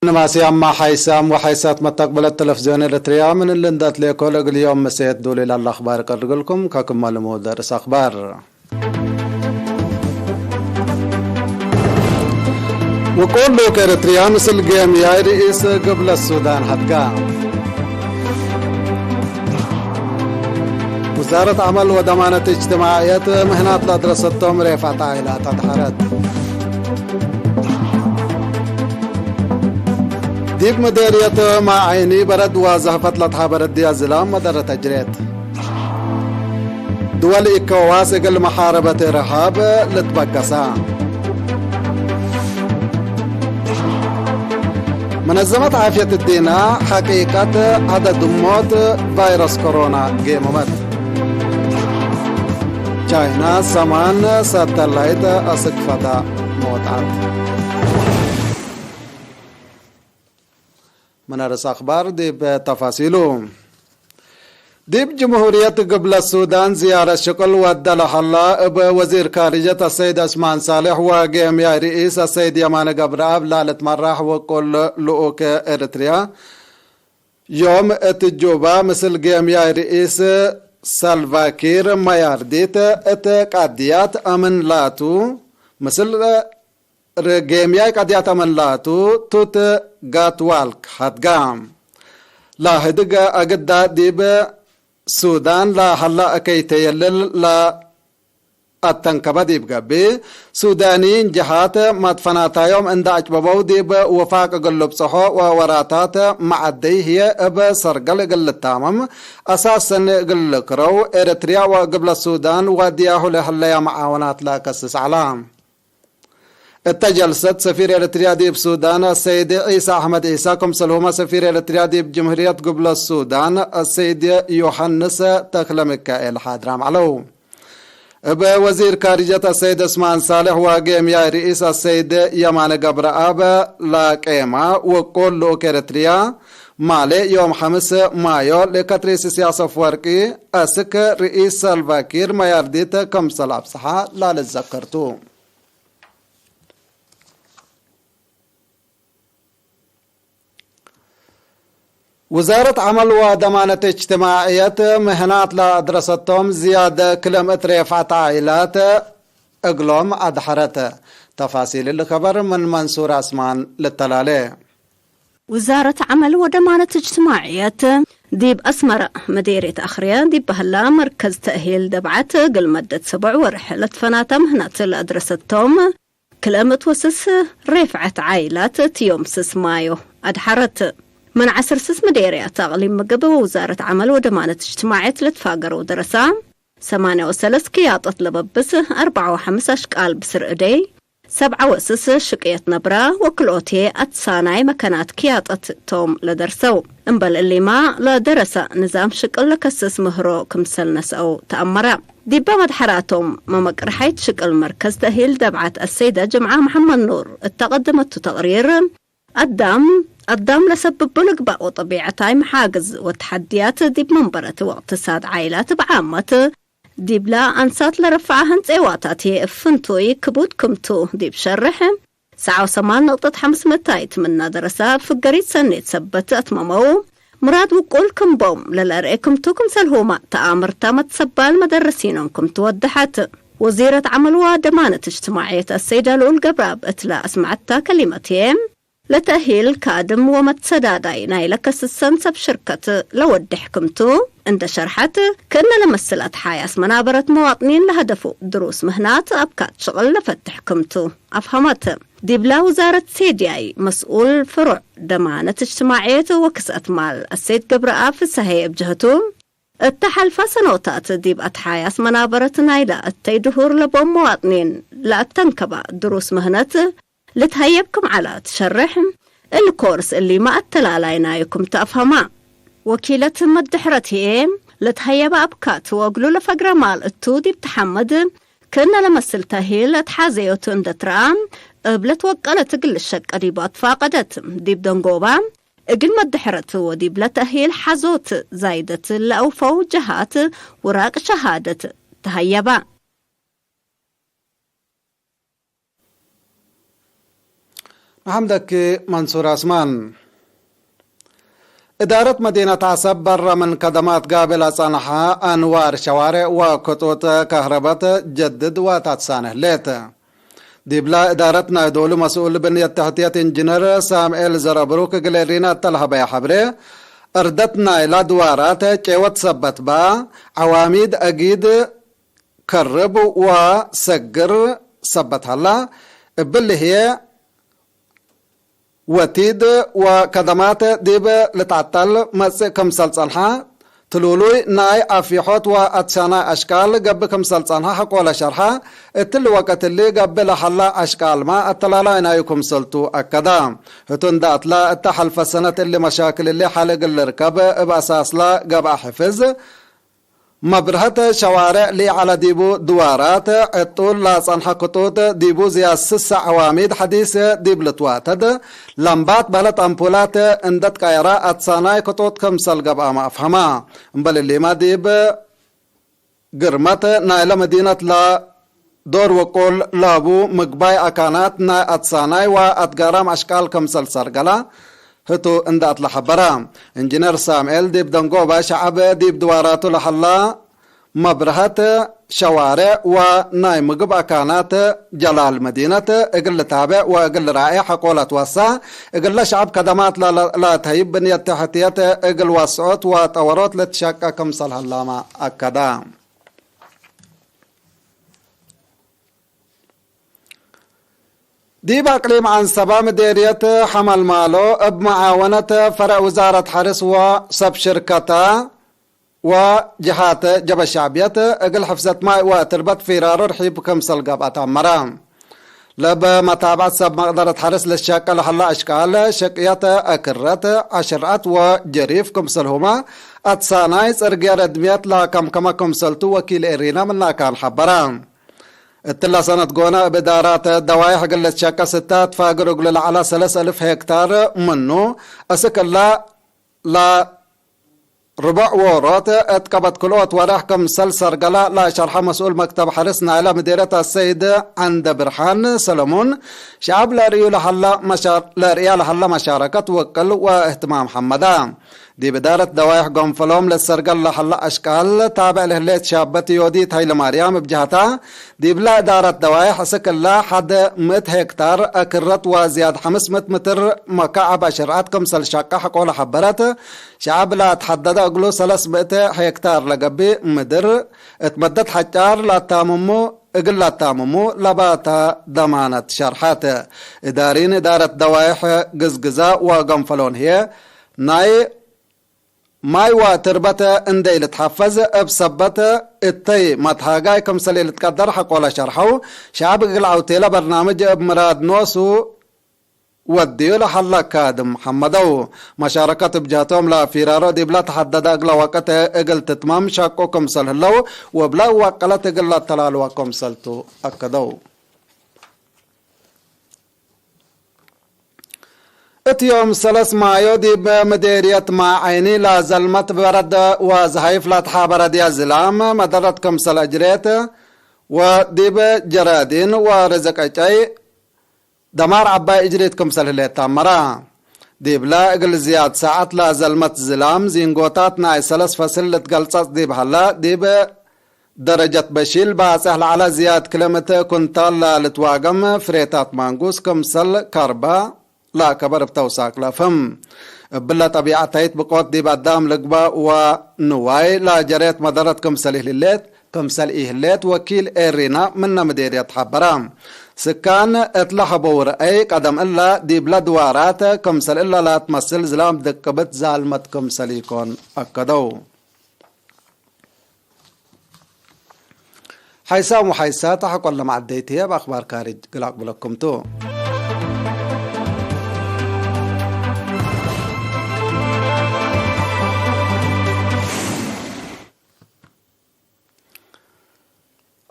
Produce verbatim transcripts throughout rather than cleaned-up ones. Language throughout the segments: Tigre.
ንማስያማ ሓይሳም ወሓይሳት መተቅብለት ተለፍዝዮን ኤረትርያ፣ ምን እሊ እንደ አትሌኮ ለእግል ዮም ምሴት ዱሊል አለ አኽባር እቀርግልኩም። ከክመ ልሙድ ርእስ አኽባር። ውቁል ልኡክ ኤረትርያ ምስል ጌምያይ ርኢስ ግብለት ሱዳን ሐድጋ። ውዛረት ዐመል ወደማነት እጅትማዕየት ምህናት ለአድረሰቶም ሬፍዐት ዓኢላት አድሐረት። ዲብ መዴርየት ማይ ዐይኒ በረድ ወዘህፈት ለትሃበረት ድያ ዝላም መደረት አጅሬት። ድወል ኢኮዋስ እግል መሓረበት እርሃብ ልትበገሳ። መነዘመት ዓፍየት እዲና ሐቂቀት ዐደድ ሞት ቫይረስ ኮሮና ጌመመት። ቻይና ሰማን ሳተላይት አስክ ፈዳ ሞጣት። ምን አርእስ አኽባር ዲብ ተፋሲሉ። ዲብ ጅምሁርየት ግብለት ሱዳን ዝያረት ሽቅል ወደ ለሀላ፣ እብ ወዚር ካርጀት አሰይድ ዑስማን ሳልሕ ወጌምያይ ርኢስ አሰይድ የማነ ገብረአብ ላልትመራሕ ውቁል ልኡክ ኤረትርያ፣ ዮም እት ጁባ ምስል ጌምያይ ርኢስ ሳልቫኪር ማያርዲት እት ቃድያት አምን ላቱ፣ ምስል ር-፣ ጌምያይ ቀድያት አመላቱ ቱት ጋትዋልክ ሀድጋ። ለህድግ አግዳ ዲብ ሱዳን ለሀላ እከይ ተየልል ለአተንከበ ዲብ ገብእ፣ ሱዳንይን ጀሃት መድፈናታዮም እንደ አጭበበው ዲብ ውፋቅ እግል ልብጽሖ ወወራታት መዐደይ ህዬ እብ ሰርገል እግል ልታመም አሳስ ሰኒ እግል ልክረው፣ ኤረትርያ ወግብለት ሱዳን ወድያሁ ለህለያ መዓወናት ለአከስስ ዐላ። እተ ጀልሰት ሰፊር ኤረትርያ ዲብ ሱዳን አሰይድ ዒሳ አሕመድ ዒሳ፣ ክምሰልሁመ ሰፊር ኤረትርያ ዲብ ጅምህርየት ግብለት ሱዳን አሰይድ ዮሐንስ ተክለሚካኤል ሓድራም ዐለው። እብ ወዚር ካርጀት አሰይድ ዑስማን ሳልሕ ወጌምያይ ርኢስ አሰይድ የማነ ገብረአብ ላቄማ ውቁል ልኡክ ኤረትርያ ማሌ ዮም ሐምስ ማዮ ለከትሪስ ኢሳያስ አፍወርቂ አስክ ርኢስ ሳልቫኪር ማያርዲት ክምሰል አብጽሐ ላልትዘከር ቱ። ውዛረት ዐመል ወደማነት እጅትማዕየት ምህናት ለአድረሰቶም ዝያድ ክለ ምእት ሬፍዐት ዓኢላት እግሎም አድሐረት። ተፋሲል እሊ ከበር ምን መንሱር አስማን ልተላሌ። ውዛረት ዐመል ወደማነት እጅትማዕየት ዲብ አስመረ መዴርየት አክርየ ዲብ በህላ መርከዝ ተእሂል ደብዓት እግል መደት ሰቦዕ ወርሕ ለትፈናተ ምህናት ለአድረሰቶም ክልኤ ምእት ወስስ ሬፍዐት ዓኢላት እት ዮም ስስ ማዮ አድሐረት። ምን ዐስር ስስ ምዴርያት አቅሊም ምግብ ወውዛረት ዐመል ወደማነት እጅትማዕየት ለትፋገረው ደረሳ፣ ሰማንያ ወሰለስ ክያጠት ለበብስ፣ አርበዓ ወሐምስ አሽቃል ብስር እደይ፣ ሰብዓ ወስስ ሽቅየት ነብራ ወክልኦቴ አትሳናይ መከናት ክያጠት ቶም ለደርሰው። እምበል እሊማ ለደረሰ ንዛም ሽቅል ለከስስ ምህሮ ክምሰል ነስአው ተአመረ። ዲበ መድሐራቶም መመቅርሐይት ሽቅል መርከዝ ተእሂል ደብዓት አሰይደ ጅምዓ መሐመድ ኑር እተ ቀደመቱ ተቅሪር፣ አዳም፣ አዳም ለሰብቡ ልግባእ ወጠቢዐታይ መሓግዝ ወተሐድያት ዲብ መንበረት ወእቅትሳድ ዓኢላት እብ ዓመት፣ ዲብላ አንሳት ለረፍዐ ህንጼዋታት ህዬ እብ ፍንቱይ ክቡድ ክምቱ ዲብ ሸርሕ፣ ሰብዓ ወሰማን ነቅጠት ሐምስ ምእታይት ምና ደረሳ ፍገሪት ሰኔት ሰበት አትመመው፣ ምራድ ውቁል ክም ቦም ለለርኤ ክምቱ፣ ክምሰልሁመ ተአምርታ መትሰባል መደረሲኖም ክም ትወደሐት። ወዚረት ዐመል ወደማነት እጅትማዕየት አሰይደ ልኡል ገብረአብ እትለ አስመዐታ ከሊመት ህዬ፣ ለተእሂል ካድም ወመትሰዳዳይ ናይለ ከስሰን ሰብ ሽርከት ለወዴሕ ክምቱ እንደ ሸርሐት፣ ክእነ ለመስል አትሓያስ መናበረት መዋጥኒን ለሀደፉ ድሩስ ምህናት አብካት ሽቅል ለፈትሕ ክምቱ አፍሀመት። ዲብላ ውዛረት ሴድያይ መስኡል ፍሩዕ ደማነት እጅትማዕየት ወክስአት ማል አሰይድ ገብረአብ ፍሰሀየ እብ ጀህቱ፣ እተ ሐልፈ ሰኖታት ዲብ አትሓያስ መናበረት ናይለ እተይ ድሁር ለቦም መዋጥኒን ለአተንከበ ድሩስ ምህነት ልትሀየብ ክም ዐለ ትሸርሕ፣ እሊ ኮርስ እሊመ አተላላይ ናዩ ክም ተአፍሀማ። ወኪለት መድሕረት ህዬ፣ ለትሀየበ አብካት ወእግሉ ለፈግረ ማል እቱ ዲብ ተሐመድ፣ ክእነ ለመስል ተእሂል ለትሓዘዮት እንደ ትረአ፣ እብ ለትወቀለት እግል ልሸቀ ዲቡ አትፋቀደት። ዲብ ደንጎባ፣ እግል መድሕረት ወዲብለ ተእሂል ሐዞት ዛይደት ለአውፈው ጀሃት ውራቅ ሸሃደት ተሀየበ። መሐምደኪ መንሱር አስማን። እዳረት መዲነት ዐሰብ በረ ምን ከደማት ጋብእ ለጸንሐ አንዋር ሸዋሬዕ ወክጡጥ ከህረበት ጀድድ ወታትሳነ ህሌት። ዲብላ እዳረት ናይ ዶሉ መስኡል ብንየት ተሕትየት ኢንጅነር ሳምኤል ዘረብሩክ እግል ኤሪና እተ ለሀበየ ሐብሬ፣ እርደት ናይላ ድዋራት ቄወት ሰበት በ፣ ዐዋሚድ አጊድ ከርብ ወሰግር ሰበት ሀላ። እብሊ ህዬ ወቲድ ወከደማት ዲብ ልትዐጠል መጽእ ክምሰል ጸንሐ፣ ትሉሉይ ናይ አፊሖት ወአትሻናይ አሽቃል ገብእ ክምሰል ጸንሐ ሐቆለ ሸርሐ። እትሊ ወቅት እሊ ገብእ ለሀላ አሽቃልመ አተላላይ ናዩ ክምሰልቱ አከደ። ህቱ እንደ አትላ፣ እተ ሐልፈ ሰነት እሊ መሻክል እሊ ሐል እግል ልርከብ እብ አሳስላ ገብአ ሕፍዝ፣ መብርሀት ሸዋሬዕ ለኢዐለ ዲቡ ድዋራት ዕጡል ለጸንሐ ክጡጥ ዲቡ ዝያድ ስሰ ዐዋሚድ ሐዲስ ዲብ ልትዋተድ ለምባት በህለት አምፑላት እንደ ትቀየረ አትሳናይ ክጡጥ ክምሰል ገብአመ አፍሀመ። እምበል እሊመ ዲብ ግርመት ናይለ መዲነት ለ ዶር ወቁል ላቡ ምግባይ አካናት ናይ አትሳናይ ወአትጋራም አሽቃል ክምሰል ሰርገላ ህቱ እንደ አትለ ሐበረ። ኢንጂነር ሳምኤል ዲብ ደንጎበ ሸዐብ ዲብ ድዋራቱ ለሀላ መብርሀት ሸዋሬዕ ወናይ ምግብ አካናት ጀላል መዲነት እግል ልታቤዕ ወእግል ልራኤ ሐቆ ለትወሳ፣ እግለ ሸዐብ ከደማት ለተህይብ ብንየት ተሕትየት እግል ወስዖት ወጠወሮት ልትሸቀ ክምሰል ሀላመ አከደ። ዲብ አቅሊም ዐንሰበ ምዴርየት ሐመልማሎ፣ እብ መዓወነት ፈረዕ ውዛረት ሐርስ ወሰብ ሽርከተ ወጀሃት ጀበ ሻዕብየት፣ እግል ሕፍዘት ማይ ወትርበት ፊራሮ ርሒብ ክምሰል ገብአ ተአመረ። ለእብ መታብዐት ሰብ መቅደረት ሐርስ ልትሸቀ ለሀለ አሽቃል ሸቅየት፣ አክረት፣ አሽርዐት ወጀሪፍ ክምሰልሁመ፣ አትሳናይ ጽርግየ ረድምየት ለከምከመ ክምሰልቱ ወኪል ኤሪና ምን አካን ሐበረ። እትለ ሰነት ጎነ እብ እዳራት ደዋይሕ እግል ልትሸቀ ስተ ትፋግር እግሉ ለዐለ ሰለስ አልፍ ሄክታር ምኑ፣ አስክ እለ ለርቡዕ ዎሮት እት ቀበት ክልኦት ወሬሕ ክምሰል ሰርገለ ለሸርሐ መስኡል መክተብ ሐርስ ናይለ ምዴርየት አሰይድ ዐንደ ብርሃን ሰለሙን፣ ሸዐብ ለርእዩ ለሀለ መሻ-፣ ለርእያ ለሀለ መሻረከት ውቅል ወእህትማም ሐመደ። ዲብ እዳረት ደዋይሕ ጎንፈሎም ለሰርገል ለሀለ አሽቃል ታብዕ ለህሌት ሻበት ዮዲት ሀይለማርያም እብ ጀህታ፣ ዲብለ እዳረት ደዋይሕ እስክ እለ ሐድ ምእት ሄክታር አክረት ወዝያድ ሐምስ ምእት ምትር መካዕብ አሽርዐት ክምሰል ሸቀ ሐቆለ ሐበረት። ሸዐብ ለአትሐደደ እግሉ ሰለስ ምእት ሄክታር ለገብእ ምድር እት መደት ሐጫር ለአታምሙ፣ እግል ለአታምሙ ለባተ ደማነት ሸርሐት። እዳሪን እዳረት ደዋይሕ ግዝግዛ ወገንፈሎን ህዬ ናይ ማይ ወትርበት እንዴ ኢልትሐፈዝ፣ እብ ሰበት እተይ መትሃጋይ ክምሰል ኢልትቀደር ሐቆለ ሸርሐው፣ ሸዐብ እግል ዐውቴለ በርናምጅ እብ ምራድ ኖሱ ወድዩ ለሀለ ካድም ሐመደው። መሻረከት እብ ጀህቶም ለፊራሮ ዲብለ ተሐደደ እግለ ወቅት እግል ትትመም ሸቁ ክምሰል ህለው፣ ወእብለ ወቀለት እግል ለአተላልወ ክምሰልቱ አከደው። እት ዮም ሰለስ ማዮ ዲብ ምዴርየት ማዐይኒ ለዘልመት በረድ ወዘሀይፍ ለትሓበረድየ ዝላም መደረት ክምሰል አጅሬት ወዲብ ጀራዲን ወርዝቅ ዕጨይ ደማር ዐባይ እጅሪት ክምሰል ህሌት ተአመረ። ዲብለ እግል ዝያድ ሳዐት ለዘልመት ዝላም ዚንጎታት ናይ ሰለስ ፈስል ልትገልጸጽ ዲብ ሀለ፣ ዲብ ደረጀት በሺል ባጽሕ ለዐለ ዝያድ ክልኤ ምእት ኩንታል ለልትዋገም ፍሬታት ማንጉስ ክምሰል ከርበ ለአከበር እብ ተውሳክ ለአፍህም። እብለ ጠቢዐት ተይት ብቆት ዲብ አዳም ልግበእ ወንዋይ ለጀሬት መደረት ክምሰል ኢህሌት፣ ክምሰል ኢህሌት ወኪል ኤሪና ምነ ምዴርየት ሐበረ። ስካን እት ለሀበው ረአይ ቀደም እለ ዲብለ ድዋራት ክምሰል እለ ለትመስል ዝላም ድቅብት ዛልመት ክምሰል ኢኮን አከደው። ሐይሳም ወሐይሳት ሐቆለ መዐደይት ህዬ እብ አክባር ካርጅ እግል አቅብለኩም ቱ።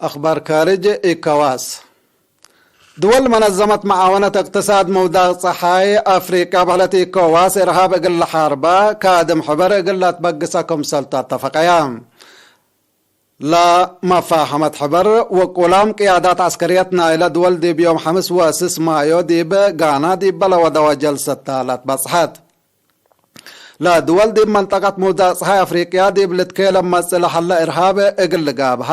አክባር ካርጅ ኢኮዋስ። ድወል መነዘመት መዓወነት እቅትሳድ ምውዳቅ ጸሓይ አፍሪቀ በህለት ኢኮዋስ፣ እርሃብ እግል ለሓርበ ካድም ሕበር እግል ለአትበግሰ ክምሰልቱ አተፈቀየ። ለመፋሀመት ሕበር፣ ወቁላም ቅያዳት ዐስከርየት ናይለ ድወል ዲብ ዮም ሐምስ ወስስ ማዮ ዲብ ጋና ዲበ ለወደወ ጀልሰት ተ ለትበጽሐት። ለድወል ዲብ መንጠቀት ምውዳቅ ጸሓይ አፍሪቅያ ዲብ ልትኬለም መጽእ ለሀለ እርሃብ እግል ልጋብሃ፣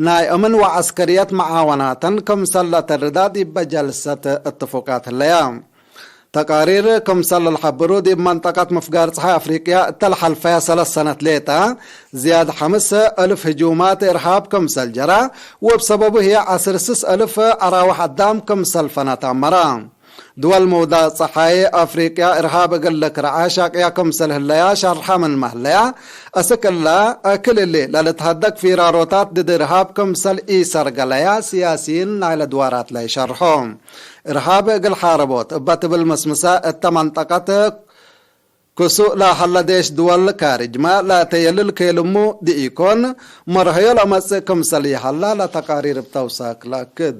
ናይ አምን ወዐስከርየት መዓወናተን ክምሰል ለተርዳ ዲበ ጀልሰት እትፉቃት ህለያ። ተቃሪር ክምሰል ለልሐብሩ፣ ዲብ መንጠቀት ምፍጋር ጸሓይ አፍሪቅያ እተ ለሐልፈየ ሰለስ ሰነት ሌጠ፣ ዝያድ ሐምስ እልፍ ህጁማት እርሃብ ክምሰል ጀረ፣ ወእብ ሰበቡ ህዬ ዐስር ስስ እልፍ አራውሕ አዳም ክምሰል ፈነት አመረ። ድወል ምውዳቅ ጸሓይ አፍሪቅያ እርሃብ እግል ልክርዐ ሻቅያ ክምሰል ህለያ ሸርሐ ምንመ ህለያ፣ አስክ እለ፣ ክል እሊ ለልትሀደግ ፊራሮታት ድድ እርሃብ ክምሰል ኢሰርገለያ ሲያሲይን ናይለ ድዋራት ለይሸርሖ። እርሃብ እግል ሓረቦት እበ ትብል ምስምሰ፣ እተ መንጠቀት ክሱእ ለሀለ ዴሽ ድወል ካርጅመ ለአተየልል ኬልሙ ድኢኮን፣ መርሐዮ ለመጽእ ክምሰል ይሀላ ለተቃሪር እብ ተውሳክ ለአክድ።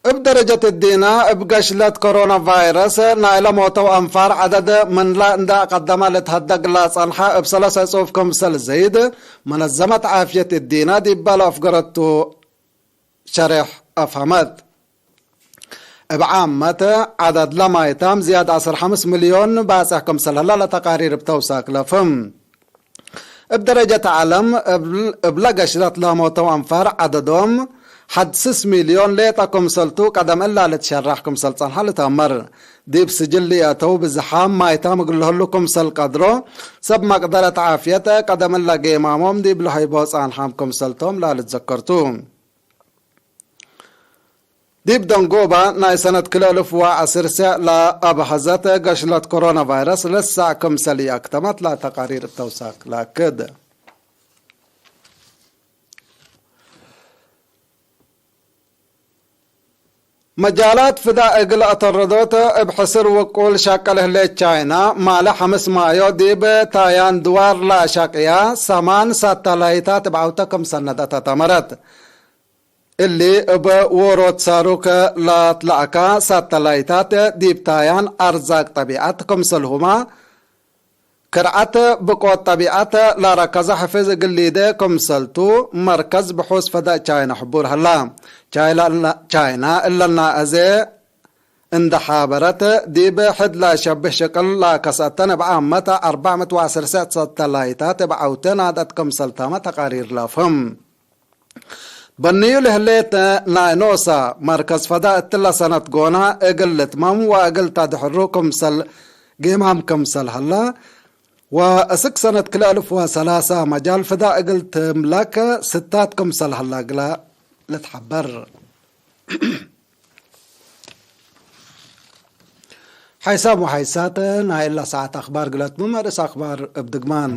እብ ደረጀት እዲነ፣ እብ ገሽለት ኮሮና ቫይረስ ናይለ ሞተው አንፋር ዐደድ ምንለ እንደ አቀደመ ልትሀደግ ለጸንሐ እብ ሰለሰ እጹፍ ክምሰል ዘይድ፣ መነዘመት ዓፍየት እዲነ ዲበ ለአፍገረቱ ሸሬሕ አፍሀመት። እብ ዓመት፣ ዐደድ ለማይታም ዝያድ ዐስር ሐምስ ሚልዮን ባጽሕ ክምሰል ህለ ለተቃሪር እብ ተውሳክ ለፍህም። እብ ደረጀት ዐለም፣ እብ፣ እብለ ገሽለት ለሞተው አንፋር ዐደዶም ሐድ ስስ ሚልዮን ሌጠ ክምሰልቱ፣ ቀደም እላ ልትሸራሕ ክምሰል ጸንሐ ልትአመር። ዲብ ስጅል ለአተው ብዝሓም ማይታም እግል ለህሉ ክምሰል ቀድሮ፣ ሰብ መቅደረት ዓፍየት ቀደም እለ ጌማሞም ዲብ ለሀይቦ ጻንሓም ክምሰልቶም ለልትዘከርቱ። ዲብ ደንጎባ ናይ ሰነት ክልኤ እልፍ ወዐስር ሰዕ ለአብሐዘት ገሽለት ኮሮና ቫይረስ ለሳዕ ክምሰል ይአክተመት ለተቃሪር እብ ተውሳክ ለአክድ። መጃላት ፍዳእ እግል አተረዶት እብ ሕስር ውቁል ሸቅል ህሌት ቻይና፣ ማለ ሐምስ ማዮ ዲብ ታያን ድዋር ለአሻቅያ ሰማን ሳተላይታት እብ ዐውተ ክም ሰነደተ ተመረት። እሊ እብ ዎሮት ሳሩክ ለትለአካ ሳተላይታት ዲብ ታያን አርዛቅ ጠቢዐት ክምሰልሁመ፣ ክርዐት ብቆት ጠቢዐት ለረከዘ ሕፍዝ እግል ሊዴ ክምሰልቱ፣ መርከዝ ብሑስ ፈደእ ቻይና ሕቡር ሀላ። ቻይና፣ ቻይና እለና አዜ እንደ ሓበረት፣ ዲብ ሕድ ለሸብህ ሽቅል ለከስአተን እብ ዓመት አርበዕ ምእት ወዐስር ሰዕ ሳተላይታት እብ ዐውቴ ናደት ክምሰልታመ ተቃሪር ለአፍህም። በንዩ ለህሌት ናይ ኖሳ መርከዝ ፈዳ እትለ ሰነት ጎና እግል ልትመም ወእግል ተድሕሩ ክምሰል ጌማም ክምሰል ሀላ፣ ወእስክ ሰነት ክልኤ እልፍ ወሰላሳ መጃል ፍዳ እግል ትምለክ ስታት ክምሰል ሀላ እግለ ልትሐበር። ሓይሳም ወሓይሳት ናይ እላ ሰዓት አኽባር ግለትሙ። መርእስ አኽባር እብ ድግማን።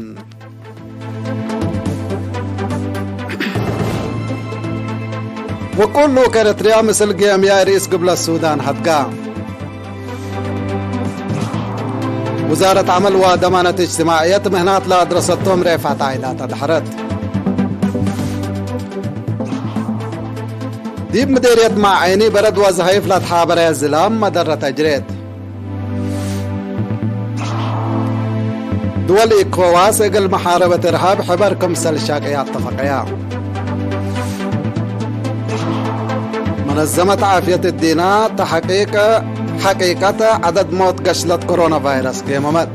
ውቁል ልኡክ ኤረትርያ ምስል ጌምያይ ርኢስ ግብለት ሱዳን ሀድጋ። ውዛረት ዐመል ወደማነት እጅትማዕየት ምህናት ለአድረሰቶም ሬፋት ዓኢላት አድሐረት። ዲብ ምዴርየት ማዐይኒ በረድ ወዘሀይፍ ለትሓበረ ዝላም መደረት አጅሬት። ድወል ኢኮዋስ እግል መሓረበት እርሃብ ሕበር ክምሰል ሻቅያ አተፈቀያ። መነዘመት ዓፍየት እዲና ተሐቂቅ ሐቂቀት ዐደድ ሞት ገሽለት ኮሮና ቫይረስ ጌመመት።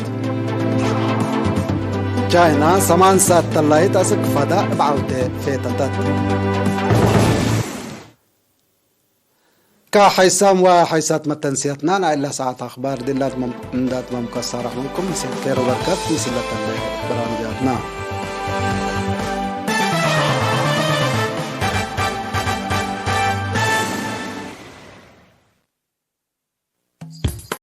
ቻይና ሰማን ሳተላይት አስክ ፈዳ እብ ዐውቴ ፌተተት። ከሐይሳም ወሐይሳት መተንስያትና ናይ እላ ሰዓት አኽባር ዲላት መም-፣ እንዳ ትመምከ ሳረሕ ምንኩም ምስል ኬር ወበርከት ምስለተን በራምጃትና።